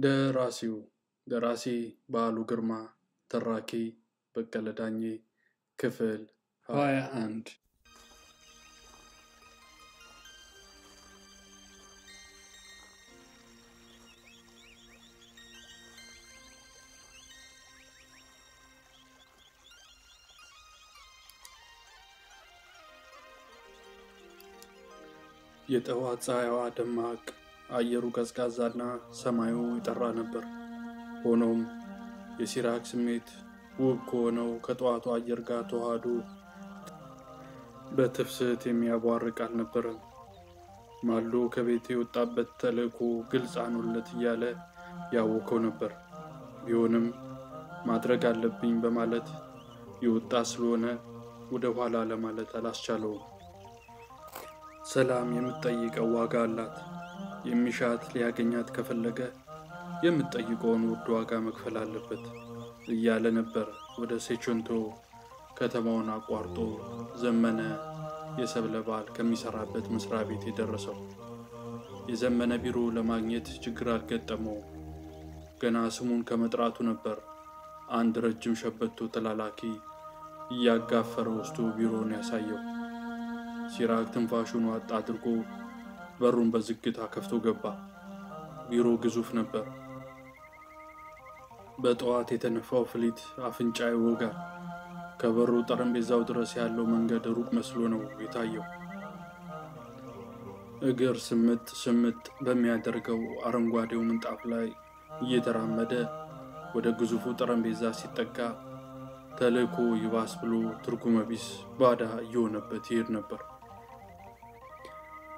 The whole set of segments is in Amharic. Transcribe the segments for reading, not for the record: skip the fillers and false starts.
ደራሲው ደራሲ በዓሉ ግርማ፣ ተራኪ በቀለ ዳኜ፣ ክፍል 21። የጠዋት ፀሐይዋ ደማቅ፣ አየሩ ቀዝቃዛና ሰማዩ የጠራ ነበር። ሆኖም የሲራክ ስሜት ውብ ከሆነው ከጠዋቱ አየር ጋር ተዋህዶ በትፍስት የሚያቧርቅ አልነበረም። ማልዶ ከቤት የወጣበት ተልእኮ ግልጽ አኖለት እያለ ያወከው ነበር። ቢሆንም ማድረግ አለብኝ በማለት የወጣ ስለሆነ ወደ ኋላ ለማለት አላስቻለውም። ሰላም የምትጠይቀው ዋጋ አላት። የሚሻት ሊያገኛት ከፈለገ የምትጠይቀውን ውድ ዋጋ መክፈል አለበት እያለ ነበር ወደ ሴቾንቶ ከተማውን አቋርጦ ዘመነ የሰብለ ባል ከሚሰራበት መስሪያ ቤት የደረሰው። የዘመነ ቢሮ ለማግኘት ችግር አልገጠመው። ገና ስሙን ከመጥራቱ ነበር አንድ ረጅም ሸበቶ ተላላኪ እያጋፈረ ወስዶ ቢሮውን ያሳየው። ሲራክ ትንፋሹን ዋጥ አድርጎ በሩን በዝግታ ከፍቶ ገባ። ቢሮ ግዙፍ ነበር። በጠዋት የተነፋው ፍሊት አፍንጫ ይወጋል። ከበሩ ጠረጴዛው ድረስ ያለው መንገድ ሩቅ መስሎ ነው የታየው። እግር ስምጥ ስምጥ በሚያደርገው አረንጓዴው ምንጣፍ ላይ እየተራመደ ወደ ግዙፉ ጠረጴዛ ሲጠጋ ተልእኮ ይባስ ብሎ ትርጉመ ቢስ ባዳ እየሆነበት ይሄድ ነበር።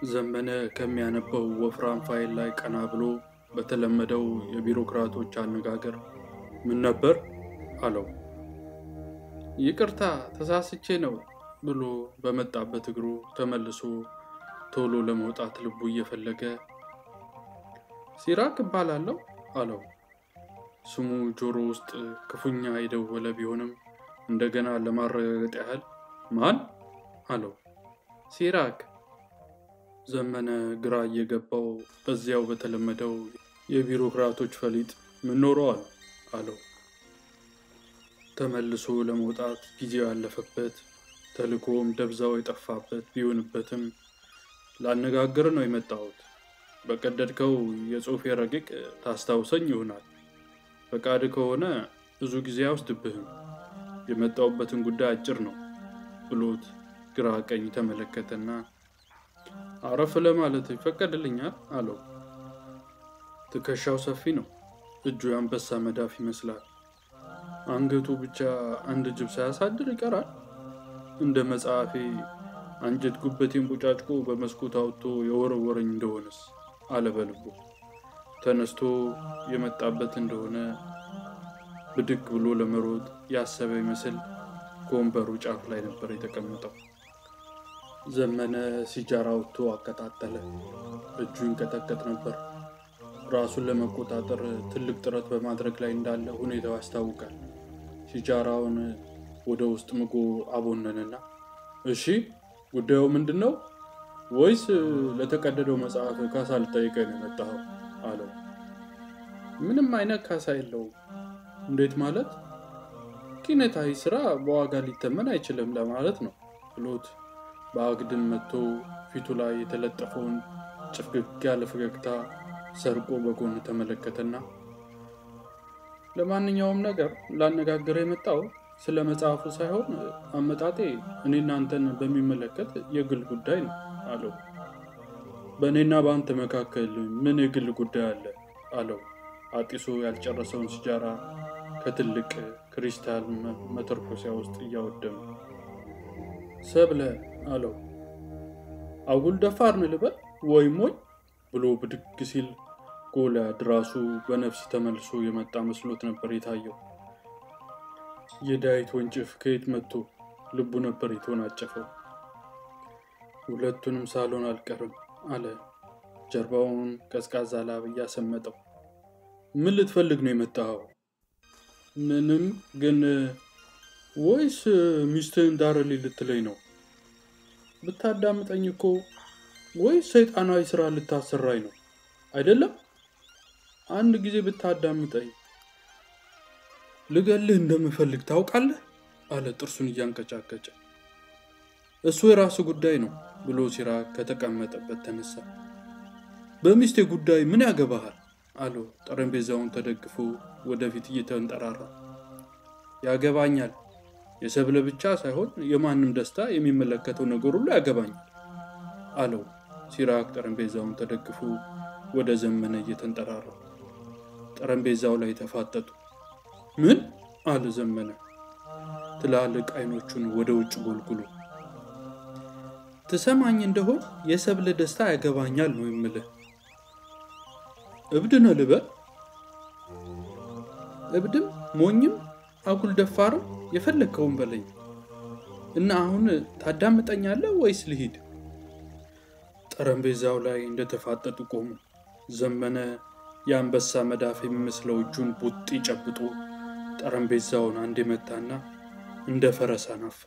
ዘመነ ከሚያነበው ወፍራም ፋይል ላይ ቀና ብሎ በተለመደው የቢሮክራቶች አነጋገር ምን ነበር አለው። ይቅርታ ተሳስቼ ነው ብሎ በመጣበት እግሩ ተመልሶ ቶሎ ለመውጣት ልቡ እየፈለገ ሲራክ እባላለሁ አለው። ስሙ ጆሮ ውስጥ ክፉኛ የደወለ ቢሆንም እንደገና ለማረጋገጥ ያህል ማን አለው። ሲራክ። ዘመነ ግራ እየገባው በዚያው በተለመደው የቢሮክራቶች ፈሊጥ ምን ኖረዋል አለው። ተመልሶ ለመውጣት ጊዜው ያለፈበት ተልእኮም ደብዛው የጠፋበት ቢሆንበትም ላነጋግር ነው የመጣሁት። በቀደድከው የጽሁፌ ረቂቅ ታስታውሰኝ ይሆናል። ፈቃድ ከሆነ ብዙ ጊዜ አይወስድብህም። የመጣሁበትን ጉዳይ አጭር ነው ብሎት ግራ ቀኝ ተመለከተና አረፍ ለማለት ይፈቀድልኛል አለው። ትከሻው ሰፊ ነው። እጁ የአንበሳ መዳፍ ይመስላል። አንገቱ ብቻ አንድ ጅብ ሳያሳድር ይቀራል። እንደ መጽሐፌ አንጀት ጉበቴን ቦጫጭቆ በመስኮት አውጥቶ የወረወረኝ እንደሆነስ አለ በልቡ። ተነስቶ የመጣበት እንደሆነ ብድግ ብሎ ለመሮጥ ያሰበ ይመስል ከወንበሩ ጫፍ ላይ ነበር የተቀመጠው። ዘመነ ሲጃራ አውጥቶ አቀጣጠለ። እጁ ይንቀጠቀጥ ነበር። ራሱን ለመቆጣጠር ትልቅ ጥረት በማድረግ ላይ እንዳለ ሁኔታው ያስታውቃል። ሲጃራውን ወደ ውስጥ ምጎ አቦነንና እሺ ጉዳዩ ምንድን ነው? ወይስ ለተቀደደው መጽሐፍ ካሳ ልጠይቀኝ ነው የመጣኸው አለው። ምንም አይነት ካሳ የለውም። እንዴት ማለት? ኪነታዊ ስራ በዋጋ ሊተመን አይችልም ለማለት ነው ብሎት በአግድም መጥቶ ፊቱ ላይ የተለጠፈውን ጭፍግግ ያለ ፈገግታ ሰርቆ በጎን ተመለከተና ለማንኛውም ነገር ላነጋግር የመጣው ስለ መጽሐፉ ሳይሆን አመጣጤ እኔና አንተን በሚመለከት የግል ጉዳይ ነው አለው። በእኔና በአንተ መካከል ምን የግል ጉዳይ አለ አለው። አጢሶ ያልጨረሰውን ሲጃራ ከትልቅ ክሪስታል መተርኮሲያ ውስጥ እያወደመ። ሰብለ አለው። አጉል ደፋር ነው ልበል ወይ ሞኝ ብሎ ብድግ ሲል ጎልያድ ራሱ በነፍስ ተመልሶ የመጣ መስሎት ነበር የታየው። የዳዊት ወንጭፍ ከየት መጥቶ ልቡ ነበር የተወናጨፈው። ሁለቱንም ሳሎን አልቀርም አለ ጀርባውን ቀዝቃዛ ላብ እያሰመጠው። ምን ልትፈልግ ነው የመጣኸው? ምንም ግን ወይስ ሚስትህን ዳርልኝ ልትለኝ ነው? ብታዳምጠኝ እኮ ወይስ ሰይጣናዊ ስራ ልታሰራኝ ነው አይደለም? አንድ ጊዜ ብታዳምጠኝ። ልገልህ እንደምፈልግ ታውቃለህ አለ ጥርሱን እያንቀጫቀጨ። እሱ የራሱ ጉዳይ ነው ብሎ ሲራክ ከተቀመጠበት ተነሳ። በሚስቴ ጉዳይ ምን ያገባሃል አለው ጠረጴዛውን ተደግፎ ወደፊት እየተንጠራራ። ያገባኛል፣ የሰብለ ብቻ ሳይሆን የማንም ደስታ የሚመለከተው ነገር ሁሉ ያገባኛል አለው ሲራክ ጠረጴዛውን ተደግፎ ወደ ዘመነ እየተንጠራራ። ጠረጴዛው ላይ ተፋጠጡ። ምን አለ ዘመነ ትላልቅ አይኖቹን ወደ ውጭ ጎልጉሎ። ትሰማኝ እንደሆን የሰብለ ደስታ ያገባኛል ነው የምልህ። እብድ ነህ ልበል? እብድም ሞኝም አጉል ደፋርም የፈለከውን በለኝ። እና አሁን ታዳምጠኛለህ ወይስ ልሂድ? ጠረጴዛው ላይ እንደተፋጠጡ ቆሙ። ዘመነ የአንበሳ መዳፍ የሚመስለው እጁን ቡጢ ጨብጦ ጠረጴዛውን አንዴ መታና እንደ ፈረስ አናፋ።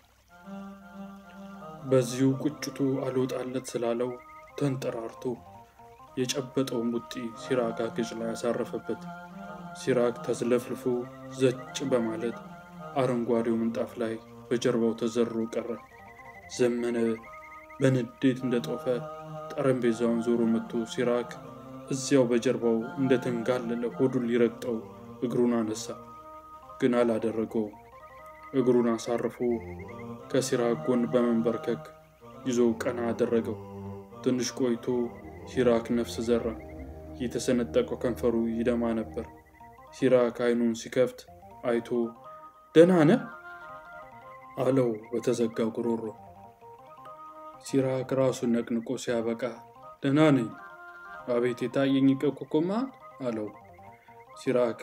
በዚሁ ቁጭቱ አልወጣለት ስላለው ተንጠራርቶ የጨበጠውን ቡጢ ሲራክ አገጭ ላይ ያሳረፈበት። ሲራክ ተዝለፍልፎ ዘጭ በማለት አረንጓዴው ምንጣፍ ላይ በጀርባው ተዘርሮ ቀረ። ዘመነ በንዴት እንደጦፈ ጠረጴዛውን ዞሮ መጥቶ ሲራክ እዚያው በጀርባው እንደተንጋለለ ሆዱን ሊረግጠው እግሩን አነሳ። ግን አላደረገውም። እግሩን አሳርፎ ከሲራክ ጎን በመንበርከክ ይዞ ቀና አደረገው። ትንሽ ቆይቶ ሲራክ ነፍስ ዘራ። የተሰነጠቀው ከንፈሩ ይደማ ነበር። ሲራክ አይኑን ሲከፍት አይቶ ደህና ነህ አለው በተዘጋ ጉሮሮ። ሲራክ ራሱን ነቅንቆ ሲያበቃ ደህና ነኝ፣ አቤት የታየኝ ቆኮማ አለው። ሲራክ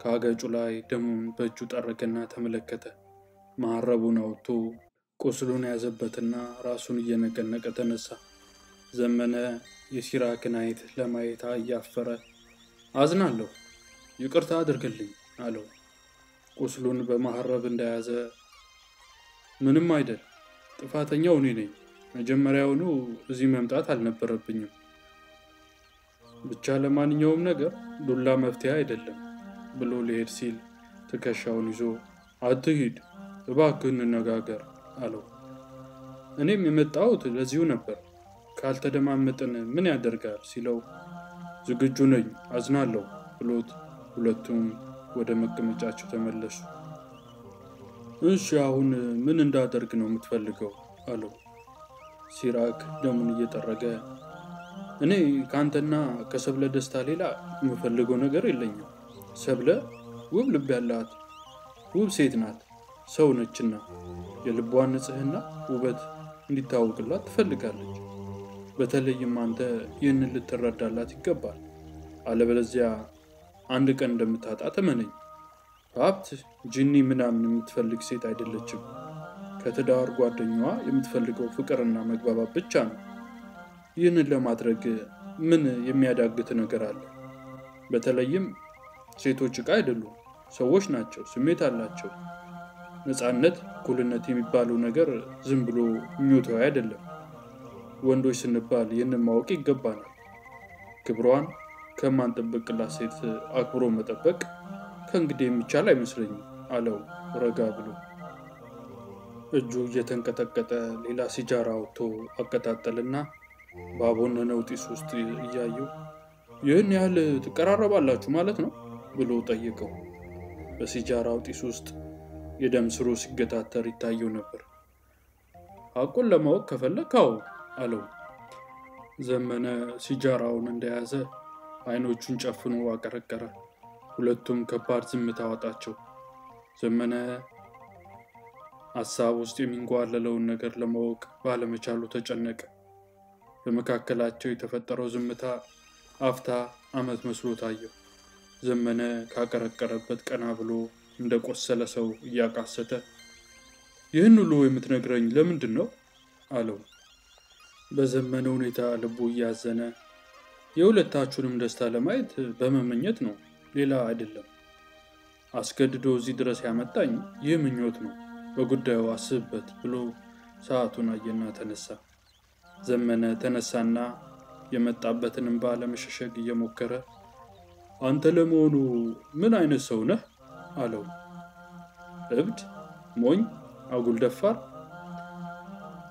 ከአገጩ ላይ ደሙን በእጁ ጠረገና ተመለከተ። መሐረቡን አውጥቶ ቁስሉን ያዘበትና ራሱን እየነቀነቀ ተነሳ። ዘመነ የሲራክን አይት ለማየት እያፈረ አዝናለሁ፣ ይቅርታ አድርግልኝ አለው። ቁስሉን በመሐረብ እንደያዘ ምንም አይደል፣ ጥፋተኛው እኔ ነኝ። መጀመሪያውኑ እዚህ መምጣት አልነበረብኝም። ብቻ ለማንኛውም ነገር ዱላ መፍትሄ አይደለም ብሎ ሊሄድ ሲል ትከሻውን ይዞ አትሂድ፣ እባክህ እንነጋገር አለው። እኔም የመጣሁት ለዚሁ ነበር፣ ካልተደማመጥን ምን ያደርጋል ሲለው ዝግጁ ነኝ፣ አዝናለሁ ብሎት ሁለቱም ወደ መቀመጫቸው ተመለሱ። እሺ አሁን ምን እንዳደርግ ነው የምትፈልገው አለው። ሲራክ ደሙን እየጠረገ እኔ ካንተና ከሰብለ ደስታ ሌላ የምፈልገው ነገር የለኝም። ሰብለ ውብ ልብ ያላት ውብ ሴት ናት፣ ሰው ነችና የልቧን ንጽህና ውበት እንዲታወቅላት ትፈልጋለች። በተለይም አንተ ይህንን ልትረዳላት ይገባል። አለበለዚያ አንድ ቀን እንደምታጣ ተመነኝ። ሀብት ጅኒ ምናምን የምትፈልግ ሴት አይደለችም። ከትዳር ጓደኛዋ የምትፈልገው ፍቅርና መግባባት ብቻ ነው። ይህንን ለማድረግ ምን የሚያዳግት ነገር አለ? በተለይም ሴቶች ዕቃ አይደሉም፣ ሰዎች ናቸው፣ ስሜት አላቸው። ነፃነት፣ እኩልነት የሚባለው ነገር ዝም ብሎ ምኞታዊ አይደለም። ወንዶች ስንባል ይህንን ማወቅ ይገባናል። ክብሯን ከማንጠብቅላት ሴት አክብሮ መጠበቅ ከእንግዲህ የሚቻል አይመስለኝም አለው ረጋ ብሎ። እጁ እየተንቀጠቀጠ ሌላ ሲጃራ አውጥቶ አቀጣጠልና ባቦነነው ጢስ ውስጥ እያየው ይህን ያህል ትቀራረባላችሁ ማለት ነው ብሎ ጠየቀው። በሲጃራው ጢስ ውስጥ የደም ስሩ ሲገታተር ይታየው ነበር። ሐቁን ለማወቅ ከፈለክ አዎ አለው። ዘመነ ሲጃራውን እንደያዘ አይኖቹን ጨፍኖ አቀረቀረ። ሁለቱም ከባድ ዝምታ ዋጣቸው። ዘመነ ሀሳብ ውስጥ የሚንጓለለውን ነገር ለማወቅ ባለመቻሉ ተጨነቀ። በመካከላቸው የተፈጠረው ዝምታ አፍታ ዓመት መስሎ ታየው። ዘመነ ካቀረቀረበት ቀና ብሎ እንደቆሰለ ሰው እያቃሰተ ይህን ሁሉ የምትነግረኝ ለምንድን ነው አለው። በዘመነ ሁኔታ ልቡ እያዘነ የሁለታችሁንም ደስታ ለማየት በመመኘት ነው፣ ሌላ አይደለም። አስገድዶ እዚህ ድረስ ያመጣኝ ይህ ምኞት ነው። በጉዳዩ አስብበት ብሎ ሰዓቱን አየና ተነሳ። ዘመነ ተነሳና የመጣበትን እንባ ለመሸሸግ እየሞከረ አንተ ለመሆኑ ምን አይነት ሰው ነህ? አለው። እብድ፣ ሞኝ፣ አጉል ደፋር፣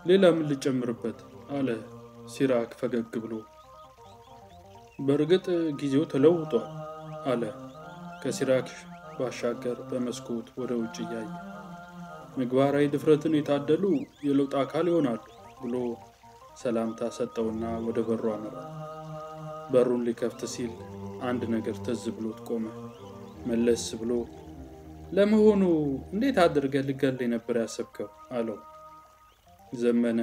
ሌላ ምን ልጨምርበት? አለ ሲራክ ፈገግ ብሎ። በእርግጥ ጊዜው ተለውጧል አለ ከሲራክ ባሻገር በመስኮት ወደ ውጭ እያየ። ምግባራዊ ድፍረትን የታደሉ የለውጥ አካል ይሆናሉ ብሎ ሰላምታ ሰጠውና ወደ በሩ አመራ። በሩን ሊከፍት ሲል አንድ ነገር ትዝ ብሎት ቆመ። መለስ ብሎ ለመሆኑ እንዴት አድርገህ ልገለኝ ነበር ያሰብከው? አለው። ዘመነ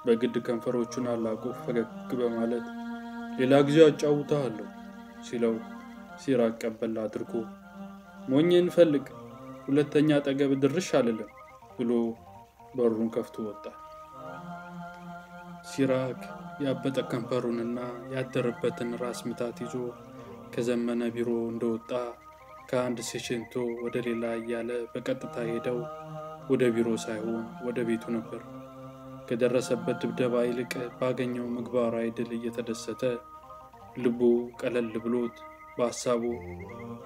በግድ ከንፈሮቹን አላቆ ፈገግ በማለት ሌላ ጊዜ አጫውትሃለሁ ሲለው ሲራክ ቀበል አድርጎ ሞኝን ፈልግ፣ ሁለተኛ አጠገብ ድርሽ አልልም ብሎ በሩን ከፍቶ ወጣ። ሲራክ ያበጠ ከንፈሩንና ያደረበትን ራስ ምታት ይዞ ከዘመነ ቢሮ እንደወጣ ከአንድ ሴቼንቶ ወደ ሌላ እያለ በቀጥታ ሄደው ወደ ቢሮ ሳይሆን ወደ ቤቱ ነበር። ከደረሰበት ድብደባ ይልቅ ባገኘው ምግባራዊ ድል እየተደሰተ ልቡ ቀለል ብሎት በሀሳቡ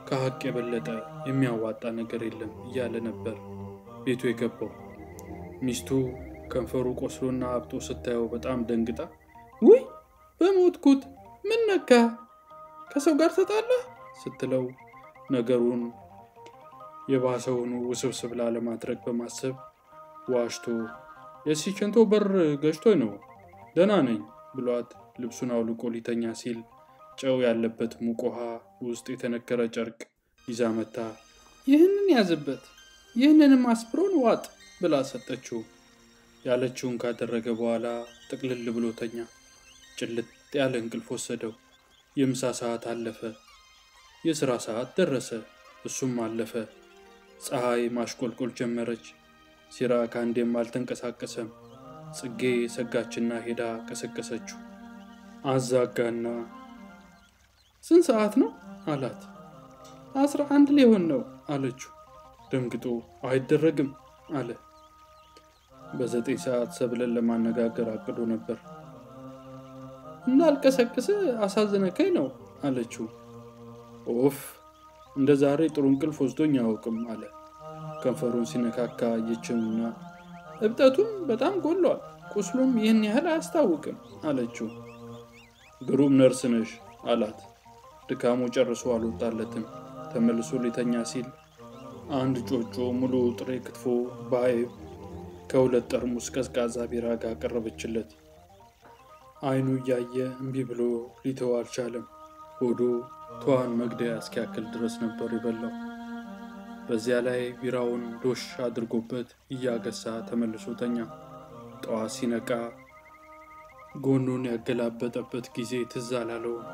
ከሀቅ የበለጠ የሚያዋጣ ነገር የለም እያለ ነበር ቤቱ የገባው። ሚስቱ ከንፈሩ ቆስሎና አብጦ ስታየው በጣም ደንግጣ ውይ በሞትኩት፣ ምን ነካ? ከሰው ጋር ተጣላህ? ስትለው ነገሩን የባሰውን ውስብስብ ላለማድረግ በማሰብ ዋሽቶ የሲቸንቶ በር ገጭቶኝ ነው፣ ደህና ነኝ ብሏት ልብሱን አውልቆ ሊተኛ ሲል ጨው ያለበት ሙቅ ውሃ ውስጥ የተነከረ ጨርቅ ይዛ መታ ይህንን ያዝበት፣ ይህንንም አስፕሮን ዋጥ ብላ ሰጠችው። ያለችውን ካደረገ በኋላ ጥቅልል ብሎ ተኛ። ጭልጥ ያለ እንቅልፍ ወሰደው። የምሳ ሰዓት አለፈ። የሥራ ሰዓት ደረሰ። እሱም አለፈ። ፀሐይ ማሽቆልቆል ጀመረች። ሲራክ አንዴም አልተንቀሳቀሰም። ጽጌ ሰጋችና ሄዳ ቀሰቀሰችው። አዛጋና ስንት ሰዓት ነው አላት። 11 ሊሆን ነው አለችው። ደንግጦ አይደረግም አለ። በ9 ሰዓት ሰብለን ለማነጋገር አቅዶ ነበር። እንዳልቀሰቅስ አሳዘነከኝ ነው አለችው። ኦፍ እንደ ዛሬ ጥሩ እንቅልፍ ወስዶኝ አያውቅም አለ። ከንፈሩን ሲነካካ አየችውና እብጠቱም በጣም ጎሏል፣ ቁስሉም ይህን ያህል አያስታውቅም አለችው። ግሩም ነርስ ነሽ አላት። ድካሙ ጨርሶ አልወጣለትም። ተመልሶ ሊተኛ ሲል አንድ ጮጮ ሙሉ ጥሬ ክትፎ በአይብ ከ2 ጠርሙስ ቀዝቃዛ ቢራ ጋር ቀረበችለት። አይኑ እያየ እምቢ ብሎ ሊተው አልቻለም። ሆዱ ትኋን መግደያ እስኪያክል ድረስ ነበር የበላው። በዚያ ላይ ቢራውን ዶሽ አድርጎበት እያገሳ ተመልሶ ተኛ። ጠዋት ሲነቃ ጎኑን ያገላበጠበት ጊዜ ትዝ አላለውም።